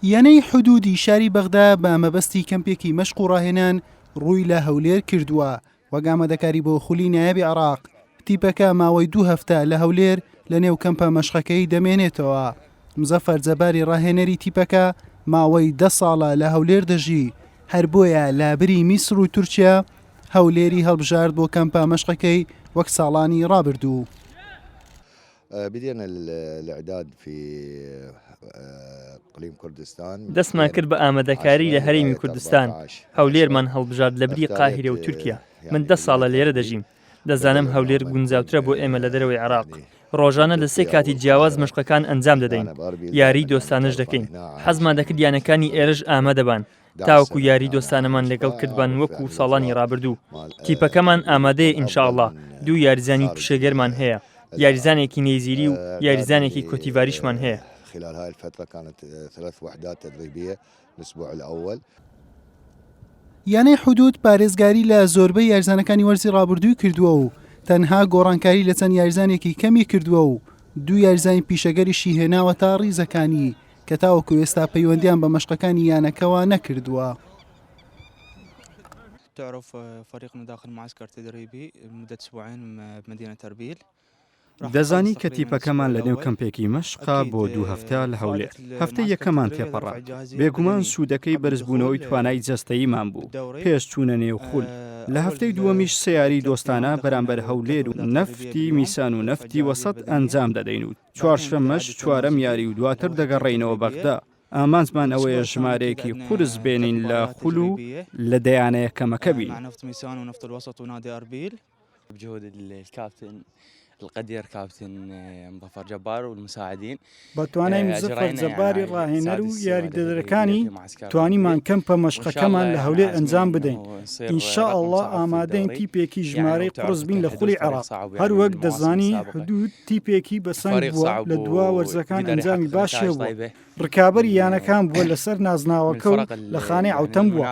یانەی حدودی شاری بەغدا بە مەبەستی کەمپێکی مەشق و ڕاهێنان ڕووی لە هەولێر کردووە وەک ئامادەکاری بۆ خولی نایابی عێراق، تیپەکە ماوەی دوو هەفتە لە هەولێر لەنێو کەمپە مەشقەکەی دەمێنێتەوە. مزەفەر جەباری ڕاهێنەری تیپەکە ماوەی دە ساڵە لە هەولێر دەژی، هەر بۆیە لابری میسر و تورکیا هەولێری هەڵبژارد بۆ کەمپە مەشقەکەی وەک ساڵانی ڕابردوو. بدينا الاعداد في اقليم كردستان دەستمان کرد بە ئامادەکاری لە هەرێمی کوردستان، هەولێرمان هەڵبژارد لەبری قاهیرە و تورکیا، من دە ساڵە لێرە دەژیم، دەزانم هەولێر گونجاوترە بۆ ئێمە لە دەرەوەی عێراق، ڕۆژانە لە سێ کاتی جیاواز مەشقەکان ئەنجام دەدەین، یاریی دۆستانەش دەکەین، حەزمان دەکرد یانەکانی ئێرەش ئامادەبان، تاوەکو یاری دۆستانەمان لەگەڵ کردبان وەکو ساڵانی ڕابردوو تیپەکەمان ئامادەیە ئینشاءاللە دوو یاریزانی پیشەگەرمان هەیە یاریزانێکی نەیزیری و یاریزانێکی کۆتیڤاریشمان هەیە. یانەی حدود پارێزگاری لە زۆربەی یاریزانەکانی وەرزی ڕابردووی کردووە و تەنها گۆڕانکاری لە چەند یاریزانێکی کەمی کردووە و دوو یاریزانی پیشەگەریشی هێناوەتە ڕیزەکانی کە تاوەکو ئێستا پەیوەندیان بە مەشقەکانی یانەکەوە نەکردووە. دەزانی کە تیپەکەمان لە نێو کەمپێکی مەشقە بۆ دوو هەفتە لە هەولێر، هەفتەی یەکەمان تێپەڕاند، بێگومان سوودەکەی بەرزبوونەوەی توانای جەستەییمان بوو پێش چوونە نێو خول، لە هەفتەی دووەمیش سێ یاریی دۆستانە بەرامبەر هەولێر و نەفتی میسان و نەفتی وەسەت ئەنجام دەدەین و چوارشەممەش چوارەم یاری و دواتر دەگەڕێینەوە بەغدا، ئامانجمان ئەوەیە ژمارەیەکی قورس بێنین لە خول و لە دە یانە یەکەمەکە بین. بە توانای مزەفەر جەباری ڕاهێنەر و یاریدەدەرەکانی توانیمان کەمپە مەشقەکەمان لە هەولێر ئەنجام بدەین، ان شاء اللە ئامادەین تیپێکی ژمارەی قوڕس بین لە خولی عێراق، هەروەک دەزانی حدود تیپێکی بەسەنگ بووە لە دوا وەرزەکان ئەنجامی باشی هەبووە، ڕکابەری یانەکان بووە لەسەر نازناوەکە و لە خانەی عەوتەم بووە.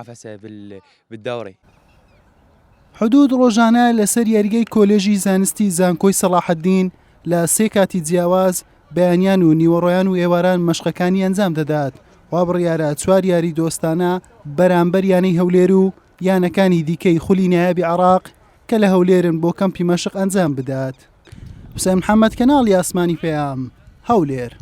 حدود ڕۆژانە لەسەر یاریگای کۆلێژی زانستی زانکۆی سەڵاحەدین لە سێ کاتی جیاواز بەیانیان و نیوەڕۆیان و ئێواران مەشقەکانی ئەنجام دەدات، وا بڕیارە چوار یاری دۆستانە بەرامبەر یانەی هەولێر و یانەکانی دیکەی خولی نایابی عێراق کە لە هەولێرن بۆ کەمپی مەشق ئەنجام بدات. حوسێن محەمەد کەناڵی ئاسمانی پەیام، هەولێر.